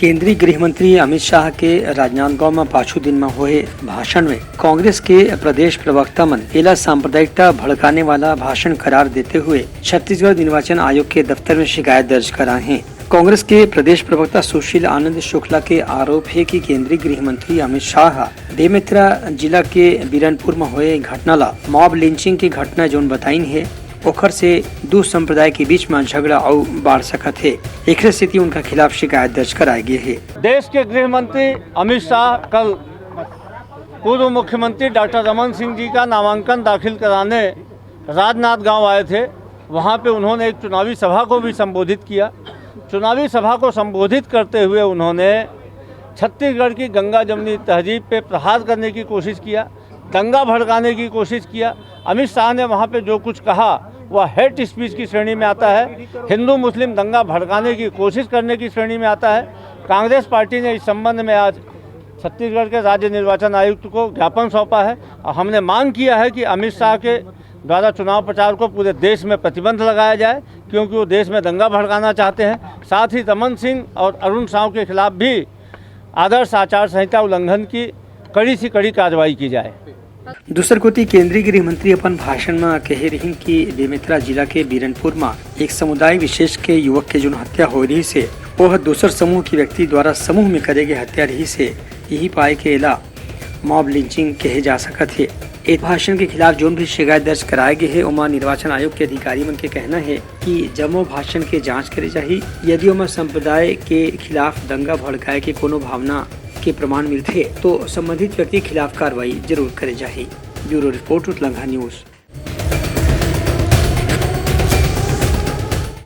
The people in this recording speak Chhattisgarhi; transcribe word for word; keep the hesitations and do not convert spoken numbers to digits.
केंद्रीय गृह मंत्री अमित शाह के राजनांदगांव म पाछू दिन म होए भाषण में कांग्रेस के प्रदेश प्रवक्ता मन एला सांप्रदायिकता भड़काने वाला भाषण करार देते हुए छत्तीसगढ़ निर्वाचन आयोग के दफ्तर में शिकायत दर्ज कराए हैं। कांग्रेस के प्रदेश प्रवक्ता सुशील आनंद शुक्ला के आरोप हे कि केंद्रीय गृह मंत्री अमित शाह ह बेमेतरा जिला के बीरनपुर म होए घटना ला मॉब लिंचिंग के घटना जोन बताइन हे, ओखर से दू संप्रदाय के बीच म झगड़ा अउ बाढ़ सकत हे। एखरे सेती उनका खिलाफ शिकायत दर्ज कराए गे हे। देश के गृह मंत्री अमित शाह कल पूर्व मुख्यमंत्री डॉक्टर रमन सिंह जी का नामांकन दाखिल कराने राजनांदगांव आए थे। वहाँ पे उन्होंने एक चुनावी सभा को भी संबोधित किया। चुनावी सभा को संबोधित करते हुए उन्होंने छत्तीसगढ़ की गंगा जमुनी तहजीब पे प्रहार करने की कोशिश किया, दंगा भड़काने की कोशिश किया। अमित शाह ने वहाँ पे जो कुछ कहा, वह हेट स्पीच की श्रेणी में आता है, हिंदू मुस्लिम दंगा भड़काने की कोशिश करने की श्रेणी में आता है। कांग्रेस पार्टी ने इस संबंध में आज छत्तीसगढ़ के राज्य निर्वाचन आयुक्त को ज्ञापन सौंपा है और हमने मांग किया है कि अमित शाह के द्वारा चुनाव प्रचार को पूरे देश में प्रतिबंध लगाया जाए, क्योंकि वो देश में दंगा भड़काना चाहते हैं। साथ ही रमन सिंह और अरुण साव के खिलाफ भी आदर्श आचार संहिता उल्लंघन की कड़ी से कड़ी कार्रवाई की जाए। दूसर कोति, केंद्रीय गृह मंत्री अपन भाषण म कहे रहिन कि बेमेतरा जिला के बीरनपुर म एक समुदाय विशेष के युवक के जोन हत्या होए रहिस हे, ओह दूसर समूह के व्यक्ति द्वारा समूह में करे गे हत्या रहिस हे, यही पाए के एला मॉब लिंचिंग कहे जा सकत हे। ए भाषण के खिलाफ जोन भी शिकायत दर्ज कराए गे हे, ओमा निर्वाचन आयोग के अधिकारी मन के कहना हे कि जम्मो भाषण के जांच करे जाही। यदि ओमा संप्रदाय के खिलाफ दंगा भड़काए के कोनो भावना के प्रमाण मिलथे, तो संबंधित व्यक्ति के खिलाफ कार्रवाई जरूर करे जाही। ब्यूरो रिपोर्ट, उतलंघा न्यूज।